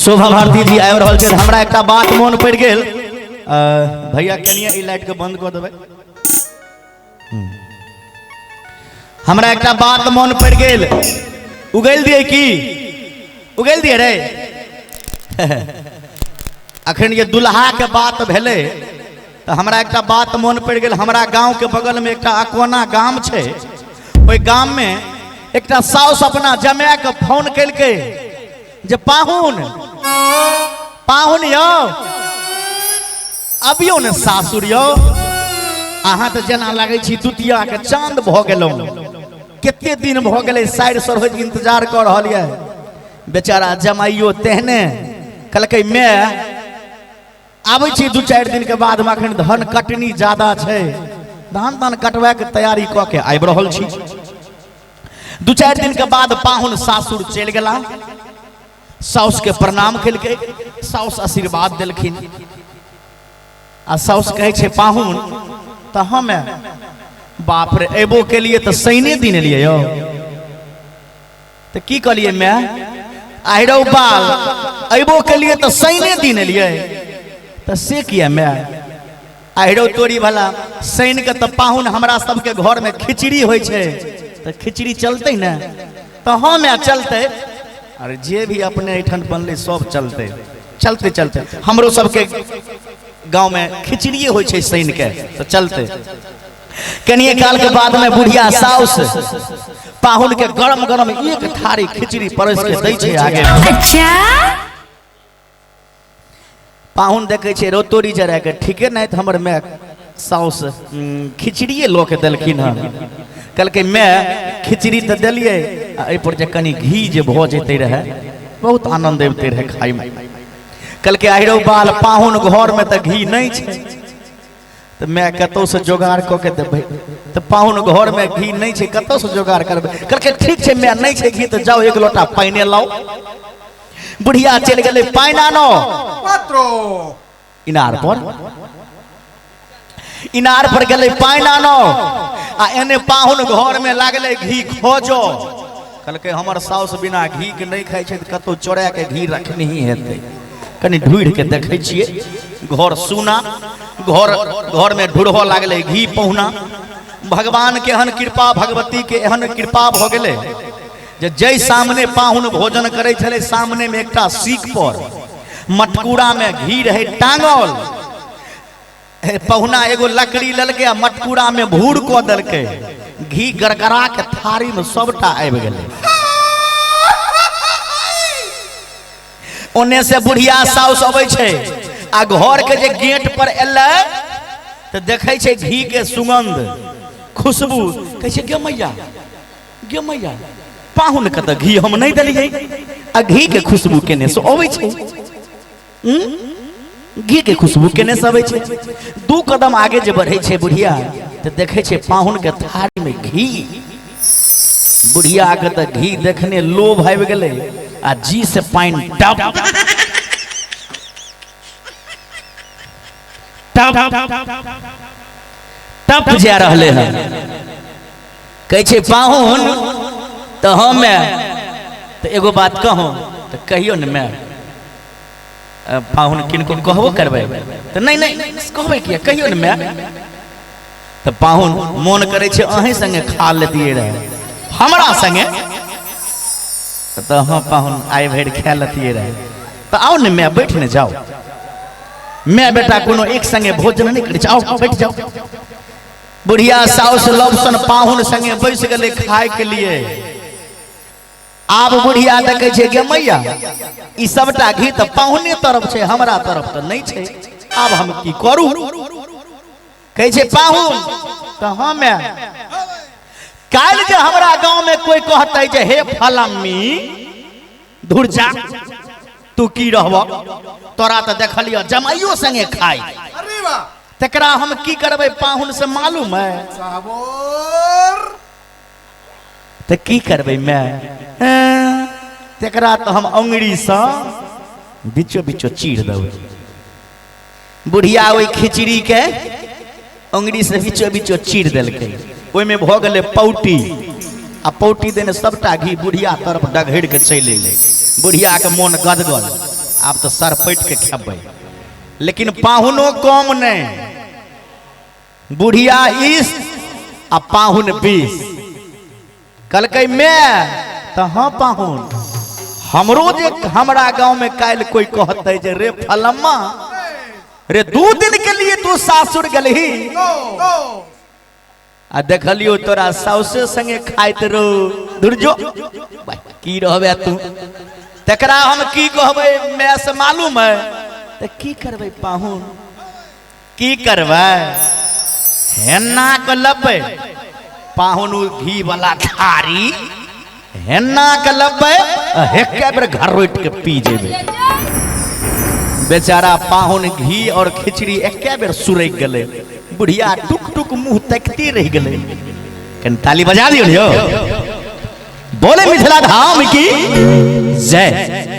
शोभा भारती जी आबि रहल छथि। हमरा एकटा बात मोन पड़ि गेल। भैया कनिए ई लाइट के बंद कऽ देबै। हमरा एकटा बात मोन पड़ि गेल। उगैल दियै की? उगैल दियै रे? अखन जे दुल्हा के बात भेलै तऽ हमरा एकटा बात मोन पड़ि गेल। हमरा गाँव के बगल में एकटा अकोना गाम छै, ओहि गाम में एकटा साउस अपना जमाय के फोन केलकै जे पाहुन पाहुन यौ अबियौ ने सासुर यौ, अहाँ तऽ जेना लागै छी दुतिया के चांद भऽ गेलहुँ, कते दिन भऽ गेलै साइर सरहोज इंतजार कऽ रहल यऽ। बेचारा जमाइयो तेहने कहलकै मैं आबै छी 2-4 दिन के बाद में, अखन धन कटनी ज्यादा छै, धान तान कटवा के तैयारी कऽ के आबि रहल छी। 2-4 दिन के बाद पाहुन सासुर चलि गेला, साउस के प्रणाम केलकै, साउस आशीर्वाद देलखिन आ साउस कहै छै पाहुन तऽ हम बाप रे अयबो के लिए तऽ शनि दिन एलियै यौ, तऽ की कहलियै माय आहिरौ बाल अयबो के लिए तऽ शनि दिन एलियै, तऽ से किया माय? आहिरौ तोरी भला शनि के तऽ पाहुन हमरा सबके घर में खिचड़ी होइ छै, तऽ खिचड़ी चलतै ने? तऽ हाँ माय चलतै। अरे जे भी अपने एहिठाम बनलै सब चलतै, चलते चलते हमरो सबके गाँव में खिचड़िए होइ छै शनि के, तऽ चलतै। कनिए काल के बाद में बुढ़िया साउस पाहुन के गरम गरम एक थारी खिचड़ी परस के दै छै आगे। अच्छा। पाहुन देखै छै रोतोरी जरा के ठीके नहि तऽ हमर माय साउस खिचड़िए लऽ के देलखिन हन। कहलकै माय खिचड़ी तऽ देलियै आ एहिपर जे कनि घी जे भऽ जेतै रहए बहुत आनंद अबितै रहए खाइमे। कहलकै आहिरौ बाल पाहुन घरमे तऽ घी नहि छै, तऽ माय कतहुसँ जोगाड़ कऽ के देबै, तऽ पाहुन घरमे घी नहि छै कतहुसँ जोगाड़ करबै? कहलकै ठीक छै माय नहि छै घी तऽ जाउ एक लोटा पानिए लाउ। बुढ़िया चलि गेलै पानि आनो इनार पर, इनार पर गेलै पानि आनो आ एने पाहुन घर में लागलै घी खोजो। कहलकै हमर साउस बिना घी के नहि खाइ छै तऽ कतहु चोरा के घी रखनही हेतै, कनि ढूढ़ि के देखै छियै। घर सुना, घर घर में ढूढ़ऽ लागलै घी पहुना। भगवान के एहन कृपा, भगवती के एहन कृपा भऽ गेलै जे जै सामने पाहुन भोजन करै छलै सामने में एकटा सीक पर मटकूरा में घी रहै टांगल। पहुना एगो लकड़ी लेलकै आ मटकूरा में भूर कऽ देलकै, घी गड़गड़ा के थारी में सबटा आबि गेलै। ओने से बुढ़िया साउस अबै छै आ घर के जे गेट पर एलै तऽ देखै छै घी के सुगंध खुशबू, कहै छै गे मैया गे मैया पाहुन के तऽ घी हम नहि देलियै आ घी के खुशबू केने से अबै छै, घी के खुशबू केने से अबै छै। 2 कदम आगे जे बढ़ै छै बुढ़िया तऽ देखै छै पाहुन के थारी में घी। बुढ़िया के तऽ घी देखने लोभ आबि गेलै आ जी से पानि टप टप टप जा रहले हन। कहै छै पाहुन तऽ हम तऽ एगो बात कहूँ तऽ कहियौ ने माय। पाहुन किनको कहबो करबै तऽ नहि नहि कहबै किया, कहियौ ने माय। तऽ पाहुन मोन करै छै अहीं संगे खा लेतियै रहे, हमरा संगे तऽ हँ पाहुन आइ भरि खा लेतियै रहे। तऽ आउ ने माय बैठ ने जाउ, माय बेटा कोनो एक संगे भोजन नहि करै छै, आउ बैठ जाउ। बुढ़िया साउस लवसन पाहुन संगे बैस गेलै खाय के लिए। आब बुढ़िया देखै छै गे मैया ई सबटा घी तऽ पाहुने तरफ छै, हमरा तरफ तऽ नहि छै, आब हम की करू? कहै छै पाहुन तऽ हँ माय काल्हि जे हमरा गाँव में कोई कहतै जे हे फलम्मी धुर जा तू की रहब, तोरा तऽ देखलियऽ जमाइयो संगे खाइ, अरे वाह। तकरा हम की करबै पाहुन से मालूम है? साहबोर। तऽ की करबै माय? तकरा तऽ हम अंगुरीसँ बीचो बीचो चीर देबै। बुढ़िया ओहि खिचड़ी के अंगुरी से बीचो बीचो चीर देलकै, ओहिमे भऽ गेलै पौटी आ पौटी देने सबटा घी बुढ़िया तरफ डघड़ि के चलि एलै। बुढ़िया के मोन गदगद आब तऽ सर पैट के खेबै। लेकिन पाहुनो कम नहि, बुढ़िया 20 आ पाहुन 20। कहलकै मैं तऽ हाँ पाहुन, हमरो जे हमरा गांव में काल्हि कोई कहतै जे रे फलम्मा रे 2 दिन के लिए तू सासुर गेलही आ देखलियो तोरा साउसे संगे खाइत रो, दुर्जो की रहबे तू, तकरा हम की कहबै मैं से मालूम है। तऽ की करबै पाहुन, की करबै, हेना के लबै पाहुन घी वाला थारी हेना के लबै एके बेर घर रोटि के पी जेबै। बेचारा पाहुन घी और खिचड़ी एके बेर सुरकि गेलै। बुढ़िया टुक टुक मुंह तकते रहि गेलै। कनि ताली बजा दियौ यौ, बोले मिथिला धाम की जय।